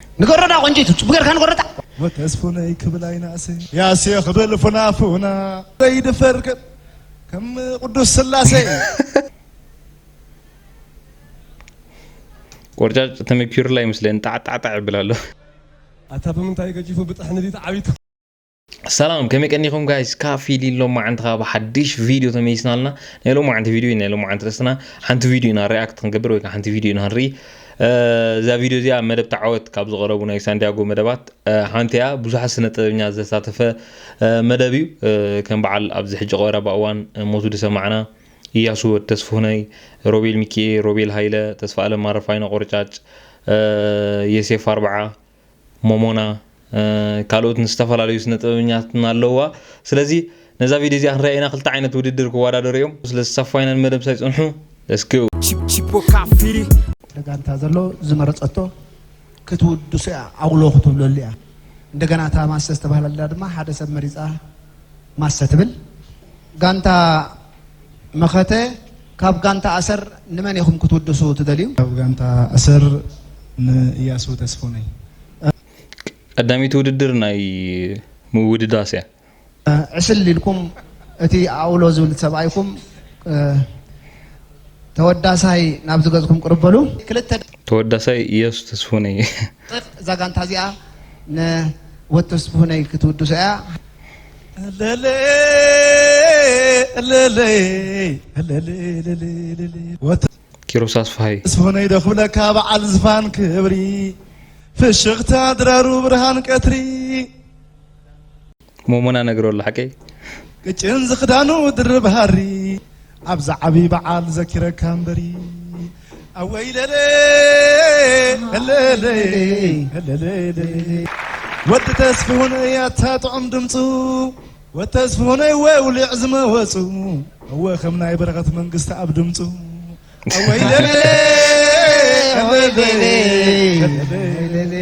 ንገሮዳ ቆንጂቱ ጽቡቅ ጌርካ ንገሮዳ። ወተስፉነይ ክብል ኣይናእሰ ያሴ ክብል ፉናፉና ዘይድፈር ከም ቅዱስ ስላሴ። ቆርጫጭ ተመኪሩላ ይመስለኒ ጣዕጣዕጣዕ ይብል ኣሎ። ኣታ ብምንታይ ገጂፉ ብጥሕኒ ድዩ ተዓቢቱ? ሰላም፣ ከመይ ቀኒኹም ጋይስ? ካፊ ሊሎ መዓንትኻ ብሓድሽ ቪድዮ ተመይስናልና። ናይ ሎማዓንቲ ቪድዮ፣ ናይ ሎማዓንቲ ርእስና ሓንቲ ቪድዮ ኢና ሪኣክት ክንገብር ወይ ከዓ ሓንቲ ቪድዮ ኢና ንርኢ። እ፣ እዛ ቪድዮ እዚኣ መደብ ተዓወት ካብ ዝቐረቡ ናይ ሳንዲያጎ መደባት፣ እ፣ ሓንቲ እያ። ብዙሓት ስነ ጥበብኛ ዘሳተፈ፣ እ፣ መደብ እዩ። እ፣ ከም በዓል ኣብዚ ሕጂ ቀረባ እዋን፣ እ፣ ሞቱ ዝሰማዕና ኢያሱ ወድ ተስፉነይ፣ ሮቤል ሚኪኤ፣ ሮቤል ሃይለ፣ ተስፋ ኣለም ማረፋይነ ቆርጫጭ፣ እ፣ የሴፍ ኣርብዓ፣ ሞሞና፣ እ፣ ካልኦት ዝተፈላለዩ ስነ ጥበበኛትና ኣለውዋ። ስለዚ ነዛ ቪድዮ እዚኣ ክንሪኣ ኢና፣ ክልተ ዓይነት ውድድር ክወዳደሩ እዮም። ስለዚ ሳፋይና ንመደብ ሳይጽንሑ፣ let's go። ቺፕ-፣ ቺፖ ካፊሪ። ለጋንታ ዘሎ ዝመረጸቶ ክትውድሶ እያ፣ ኣውሎ ክትብለሉ እያ። እንደገና እታ ማሰ ዝተባህለላ ድማ ሓደ ሰብ መሪጻ ማሰ ትብል። ጋንታ መኸተ፣ ካብ ጋንታ ኣሰር ንመን ኢኹም ክትውድሱ ትደልዩ? ካብ ጋንታ ኣሰር ንእያሱ ተስፎነይ። ቀዳሚት ውድድር ናይ ምውድዳስ እያ። ዕስል ኢልኩም እቲ ኣውሎ ዝብል ሰብኣይኩም፣ እ፣ ተወዳሳይ ናብዚ ገጽኩም ቅርብ በሉ። ክልተ ተወዳሳይ እያሱ ተስፎነይ። ደቂቕ እዛ ጋንታ እዚኣ ንወተስፉነይ ክትውድሶ እያ። ለለ፣ ለለ፣ ለለ፣ ለለ፣ ለለ። ወተ-፣ ኪሮስ ኣስፍሃይ። ተስፎነይ ዶ ክብለካ በዓል ዝፋን ክብሪ፣ ፍሽኽታ ድራሩ ብርሃን ቀትሪ። ሞሞና ነግሮ ኣሎ ሓቀይ። ቅጭን ዝኽዳኑ ድርብ ሃሪ፣ ኣብዛ ዓቢ በዓል ዘኪረካ እምበሪ። ኣወይ ለለ፣ ለለ፣ ለለ፣ ለለ። ወዲ ተስፍሁነይ ኣታ ጥዑም ድምፁ፣ ወተስፍሁነይ ወይ ውሊዕ ዝመወፁ፣ እወ ከም ናይ በረኸት መንግስቲ ኣብ ድምፁ። ኣወይ ለለ፣ ለለ፣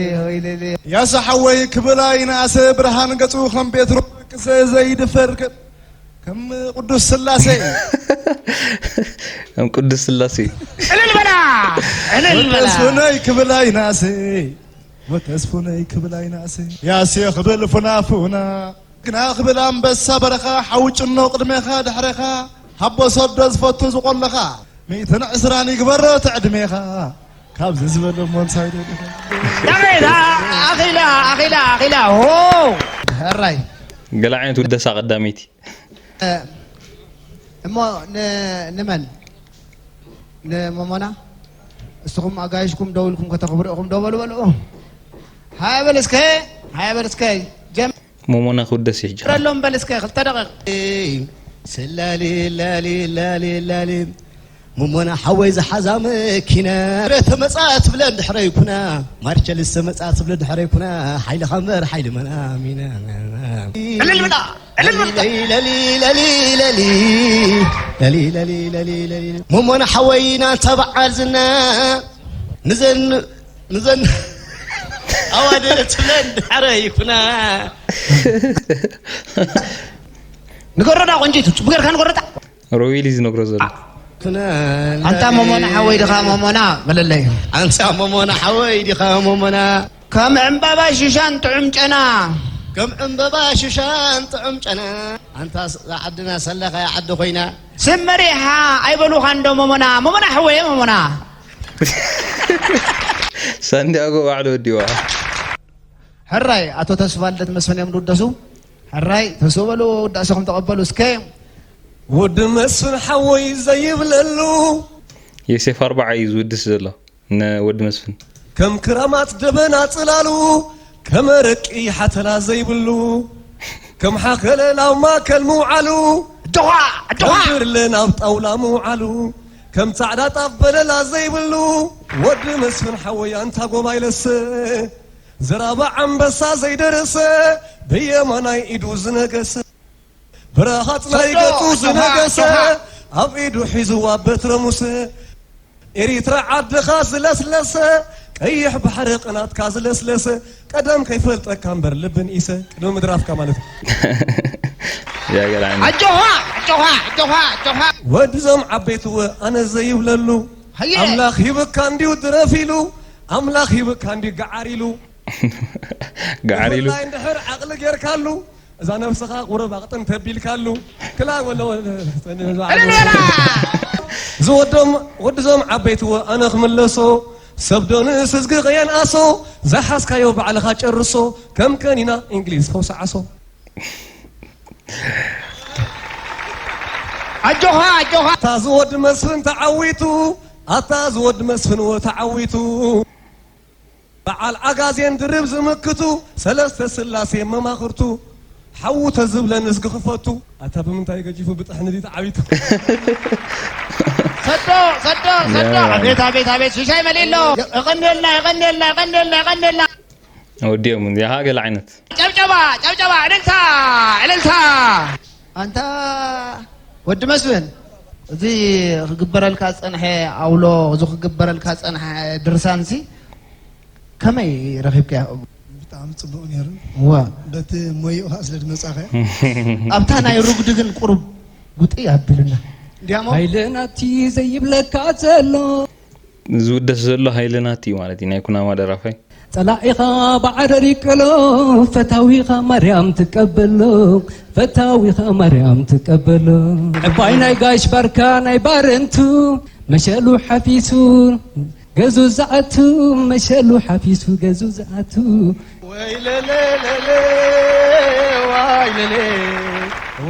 ለለ። ያሰ ሓወይ ክብል ኣይንኣሰ ብርሃን ገጹ ከም ቤት ሩቅ ዘይድፈር ከ-፣ ከም ቅዱስ ስላሴ። ከም ቅዱስ ስላሴ። እልል በላ! እልል በላ! ወተስፉነይ ክብል ኣይናእሰ፣ ወተስፉነይ ክብል ኣይናእሰ። ያሴ ክብል ፉናፉና፣ ግና ክብል ኣንበሳ በረኻ፣ ሓዊ ጭኖ ቅድሜኻ ድሕሬኻ፣ ሃቦ ሰዶ ዝፈቱ ዝቖለኻ፣ ሚእትን ዕስራን ይግበሮ እቲ ዕድሜኻ። ካብዚ ዝበለ እሞ እንታይ ደሊኻ? ዳመይታ! ኣኺላ፣ ኣኺላ፣ ኣኺላ፣ ሆ! ሕራይ። ገለ ዓይነት ውደሳ ቀዳመይቲ። እ፣ እሞ ን-፣ ንመን? ንሞሞና? እስኹም ኣጋይሽኩም ደው ኢልኩም ከተኽብሩ ኢኹም፣ ደው በሉ፣ በሉ። ሃያ በል እስከ፣ ሃያ በል እስከ። ጀም-፣ ሞሞና ክውደስ እዩ፣ ሕጂ። ረሎም በል እስከ፣ ክልተ ደቂቕ። ስላሊ፣ ላሊ፣ ላሊ፣ ላሊ። ሙሞና ሓወይ ዝሓዛ መኪና፣ ተመጻ ትብለን ድሕረይ ኩና፣ ማርቸልስ ተመጻ ትብለን ድሕረይ ኩና፣ ሓይልኻ እምበር ሓይሊ መን ኣሚና። እልል በላ፣ እልል በላ። ለሊ፣ ለሊ፣ ለሊ፣ ለሊ። ለሊ፣ ለሊ፣ ለሊ፣ ለሊ። ሙሞና ሓወይ ናንታ በዓል ዝና፣ ንዘን፣ ንዘን ኣዋደረ ትብለን ድሕረይ ኩና። ንገሮዳ ቆንጂቱ፣ ጽቡቅ ጌርካ ንገሮዳ። ሮቤል እዩ ዝነግሮ ዘሎ። ኣንታ ሞሞና ሓወይ ዲኻ ሞሞና በለለይ። ኣንታ ሞሞና ሓወይ ዲኻ ሞሞና። ከም ዕምባባ ሽሻን ጥዑም ጨና። ከም ዕምባባ ሽሻን ጥዑም ጨና። ኣንታ ስ-፣ ዓድና ሰለኻ ዓዲ ኮይና። ስም መሪሓ ኣይበሉኻን ዶ ሞሞና? ሞሞና ሓወይ ሞሞና። ሳንዲያጎ ባዕሉ ወዲዋ። ሕራይ፣ ኣቶ ተስፋልደት መስፍን እዮም ዝውደሱ። ሕራይ፣ ተስኡ በሉ፣ ውዳሴኹም ተቐበሉ እስከ። ወዲ መስፍን ሓወይ ዘይብለሉ። ዮሴፍ ኣርብዓ እዩ ዝውድስ ዘሎ ንወዲ መስፍን። ከም ክራማት ደበና ጽላሉ፣ ከም ኣረቂ ሓተላ ዘይብሉ፣ ከም ሓኸለ ናብ ማእከል ምውዓሉ፣ ኣጆኻ፣ ኣጆኻ። ከም ብርለ ናብ ጣውላ ምውዓሉ፣ ከም ጻዕዳ ጣፍ በለላ ዘይብሉ፣ ወዲ መስፍን ሓወይ ኣንታ ጎባይ ለሰ። ዘራባ ኣንበሳ ዘይደረሰ፣ ብየማናይ ኢዱ ዝነገሰ፣ ብረኻጽ ናይ ሰዶ፣ ገጹ ኣጆኻ፣ ዝነገሰ፣ ኣጆኻ። ኣብ ኢዱ ሒዝዋ በትረ ሙሴ፣ ኤሪትራ ዓድኻ ዝለስለሰ፣ ቀይሕ ባሕሪ ቅናትካ ዝለስለሰ፣ ቀደም ከይፈልጠካ እምበር ልብን ኢሰ፣ ቅድሚ ምድራፍካ ማለት እዩ። ያ ገርዓኒ። ኣጆኻ፣ ኣጆኻ፣ ኣጆኻ፣ ኣጆኻ። ወድዞም ዓበይትወ ኣነ ዘይብለሉ፣ ሃየ። ኣምላኽ ሂብካ እንድዩ ድረፍ ኢሉ፣ ኣምላኽ ሂብካ እንድዩ ገዓር ኢሉ፣ ገዓር ኢሉ። ብፍላይ እንድሕር ዓቕሊ ጌርካሉ፣ እዛ ነብስኻ ቁሩብ ኣቕጥን ተቢልካሉ፣ ክላ ወለ ወለ፣ እልል በላ! ዝወዶም፣ ወድዞም ዓበይትዎ ኣነ ክምለሶ፣ ሰብ ዶ ንእስ እዝጊ ከየንኣሶ፣ ዝሓዝካዮ ባዕልኻ ጨርሶ፣ ከም ከኒና እንግሊዝ ፈውሲ ዓሶ። ኣጆኻ፣ ኣጆኻ። ኣታ ዝወዲ መስፍን ተዓዊቱ፣ ኣታ ዝወዲ መስፍን ወ ተዓዊቱ። በዓል ዓጋዜን ድርብ ዝምክቱ፣ ሰለስተ ስላሴ መማኽርቱ፣ ሓዉ ተዝብለን እዝጊ ክፈቱ። ኣታ ብምንታይ ገጂፉ ብጥሕኒ ድዩ ተዓዊቱ? ሰዶ፣ ሰዶ፣ ሰዶ። ያ። ኣቤት፣ ኣቤት፣ ኣቤት፣ ሽሻይ መሊእ ኣሎ። የቐንየልና፣ የቐንየልና፣ የቐንየልና፣ የቐንየልና። ወዲኦም፣ ያሃ ገለ ዓይነት። ጨብጨባ፣ ጨብጨባ፣ እልልታ፣ እልልታ። ኣንታ ወዲ መስፍን፣ እዚ ክግበረልካ ዝጸንሐ ኣውሎ፣ እዚ ክግበረልካ ዝጸንሐ ድርሳንሲ ከመይ ረኺብካዮ? ብጣዕሚ ጽቡቕ ነይሩ። እዋ። በቲ ሞይኡ ኸኣ ስለ ዝመጻኸ። ኣብታ ናይ ርጉዲ ግን ቁሩብ ጉጥይ ኣቢሉና። እንዲያሞ? ሃይለ ናቲ ዘይብለካ ዘሎ። ዝውደስ ዘሎ ሃይለ ናቲ እዩ ማለት እዩ፣ ናይ ኩናማ ደራፋይ። ጸላኢኻ ብዓረር ይቀሎ፣ ፈታዊኻ ማርያም ትቀበሎ፣ ፈታዊኻ ማርያም ትቀበሎ። ዕባይ ናይ ጋሽ ባርካ ናይ ባረንቱ፣ መሸሉ ሓፊሱ ገዙ ዝኣቱ፣ መሸሉ ሓፊሱ ገዙ ዝኣቱ። ወይለለለለ፣ ዋይለለ፣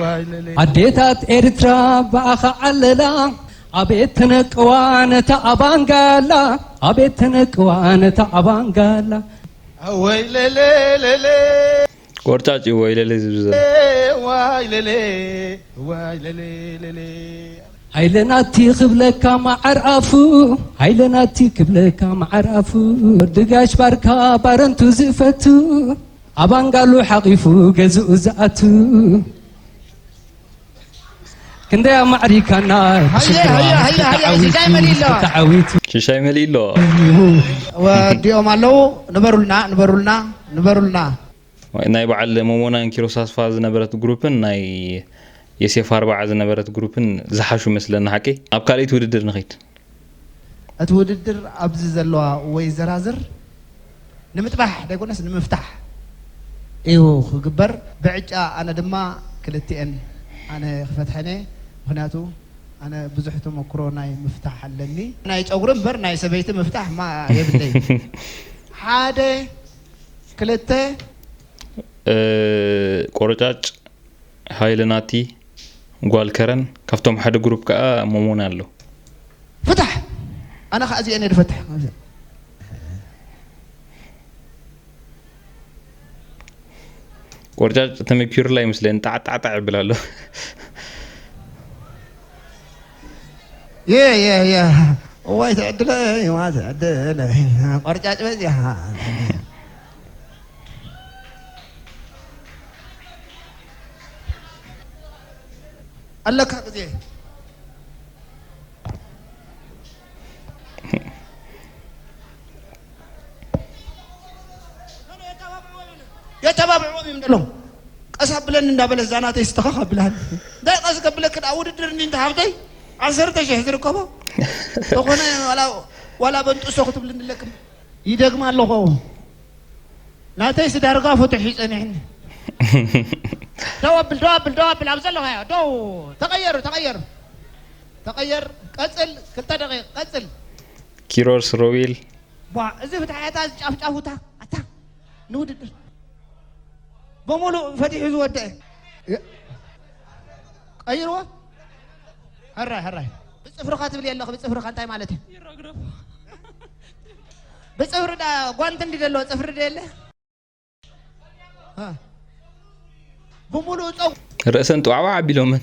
ዋይለለ። ኣዴታት ኤርትራ ብኣኻ ዓለላ፣ ኣቤት ተነቅዋ ነታ ኣባንጋላ፣ ኣቤት ተነቅዋ ነታ ኣባንጋላ። ወይለለለለ። ቆርጫጭ እዩ ወይለለ ዝብዘ። ዋይለለ፣ ዋይለለለለ። ሃይለ ናቲ ክብለካ መዓር ኣፉ፣ ሃይለ ናቲ ክብለካ መዓር ኣፉ። ወዲ ጋሽ ባርካ ባረንቱ ዝፈቱ፣ ኣባንጋሉ ሓቒፉ ገዝኡ ዝኣቱ። ክንደይ ኣማዕሪካና፣ ሃየ፣ ብሽግራ ሃየ፣ ሃየ፣ ሃየ፣ ተዓዊቱ፣ ሽሻይ መሊእ ኣሎ። ተዓዊቱ። ሽሻይ መሊእ ኣሎ። ወዲኦም ኣለዉ። ንበሩልና፣ ንበሩልና፣ ንበሩልና። ናይ በዓል ሞሞናን ኪሮስ ኣስፋ ዝነበረት ግሩፕን ናይ የሴፍ ኣርባዓ ዝነበረት ግሩፕን ዝሓሹ መስለኒ ሓቂ። ኣብ ካልኣይቲ ውድድር ንኸይድ። እቲ ውድድር ኣብዚ ዘለዋ ወይ ዘራዝር ንምጥባሕ ደይኮነስ ንምፍታሕ እዩ ክግበር። ብዕጫ ኣነ ድማ ክልቲኤን ኣነ ክፈትሐን እየ። ምኽንያቱ ኣነ ብዙሕ ተመክሮ ናይ ምፍታሕ ኣለኒ። ናይ ጨጉሪ እምበር ናይ ሰበይቲ ምፍታሕ ማ የብለይ። ሓደ፣ ክልተ። እ፣ ቆረጫጭ፣ ሃይለ ናቲ፣ ጓል ከረን፣ ካብቶም ሓደ ግሩፕ ከኣ ሞሞና ኣሎ። ፍታሕ! ኣነ ኸኣ እዚአን እየ ዝፈትሕ። ቆርጫጭ ተመኪሩላ ይመስለኒ፣ ጣዕ ጣዕ ጣዕ ይብል ኣሎ። የ፣ የ፣ የ። እዋይ ትዕድለይ፣ እዋይ ትዕድለይ። ቆርጫጭ በዚሓ። ኣለካ ግዜ። የተባብዕዎም እዮም ደሎም። ቀስ ኣብለኒ እንዳበለ እዛ ናተይ ስተኻኽ ኣብልሃል። እንታይ ቀስ ከብለክ ደኣ ውድድር እንዲ እንተ ሃብተይ ዓሰርተ ሽሕ ዝርከቦ ተኾነ ዋላ፣ ዋላ በንጥሶ ክትብል እንድለክም ይደግማ ኣለኹ። ናተይስ ዳርጋ ፍቱሕ እዩ ጸኒሕኒ። ደው ኣብል፣ ደው ኣብል፣ ደው ኣብል፣ ኣብ ዘለኻዮ ደው። ተቐየር፣ ተቐየር፣ ተቐየር። ቀጽል፣ ክልተ ደቂቕ፣ ቀጽል። ኪሮስ ሮቤል። ቧ፣ እዚ ፍትሓታ ዝጫፍጫፉታ፣ ኣታ፣ ንውድድር። ብምሉእ ፈቲሑ ዝወደአ። የ-፣ ቀይርዎ። ሕራይ፣ ሕራይ። ብጽፍርኻ ትብል የለኽ፣ ብጽፍርኻ እንታይ ማለት እዩ? ይረግረፉ። ብጽፍሪ ዳ-፣ ጓንቲ እንዲ ዘለዎ ጽፍሪ ዶ የለ? እ። ብምሉእ ጸው-፣ ርእሰን ጥዋዕዋዕ ኣቢሎመን።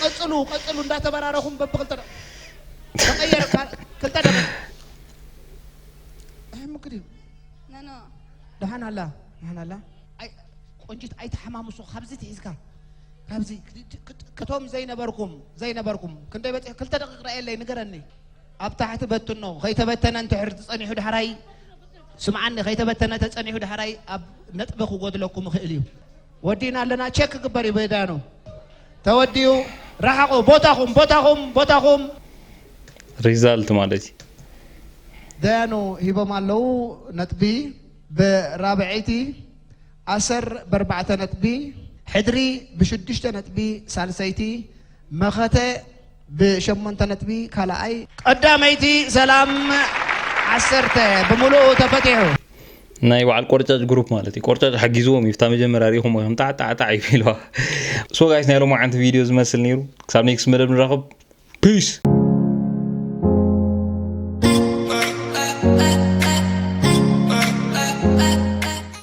ቀጽሉ፣ ቀጽሉ እንዳተበራረኹም በብኽልተ ደ-፣ ተቐየር፣ ካ-፣ ክልተ ደቂቕ። ኣይ፣ ምክድ እዩ። ነኖ። ደሓን ኣላ፣ ደሓን ኣላ። ኣይ፣ ቆንጂት ኣይተሓማምሱ፣ ካብዚ ትሒዝካ። ካብዚ፣ ክት-፣ ክት-፣ ክቶም ዘይነበርኩም፣ ዘይነበርኩም። ክንደይ በጺሕ፣ ክልተ ደቂቕ ረኣየለይ፣ ንገረኒ። ኣብ ታሕቲ በትኖ፣ ከይተበተነ እንድሕር ተጸኒሑ ዳሕራይ፣ ስምዓኒ፣ ከይተበተነ ተጸኒሑ ዳሕራይ ኣብ ነጥቢ ክጎድለኩም ይኽእል እዩ። ወዲእና ኣለና፣ ቸክ ክግበር እዩ ብዳያኑ። ተወዲኡ፣ ረሓቑ፣ ቦታኹም፣ ቦታኹም፣ ቦታኹም። ሪዛልት ማለት እዩ። ዳያኑ ሂቦም ኣለዉ ነጥቢ። ብራብዐይቲ ኣሰር ብኣርባዕተ ነጥቢ፣ ሕድሪ ብሽዱሽተ ነጥቢ ሳልሰይቲ፣ መኸተ ብሸሞንተ ነጥቢ ካልኣይ፣ ቀዳመይቲ ሰላም ዓሰርተ ብምሉኡ ተፈቲሑ። ናይ በዓል ቆርጫጭ ግሩፕ ማለት እዩ። ቆርጫጭ ሓጊዝዎም እዩ። እታ መጀመርያ ሪኢኹም ከም ጣዕጣዕጣዕ ይብልዋ። ሶ ጋይስ፣ ናይ ሎማዓንቲ ቪድዮ ዝመስል ነይሩ። ክሳብ ኔክስት መደብ ንራኸብ። ፒስ።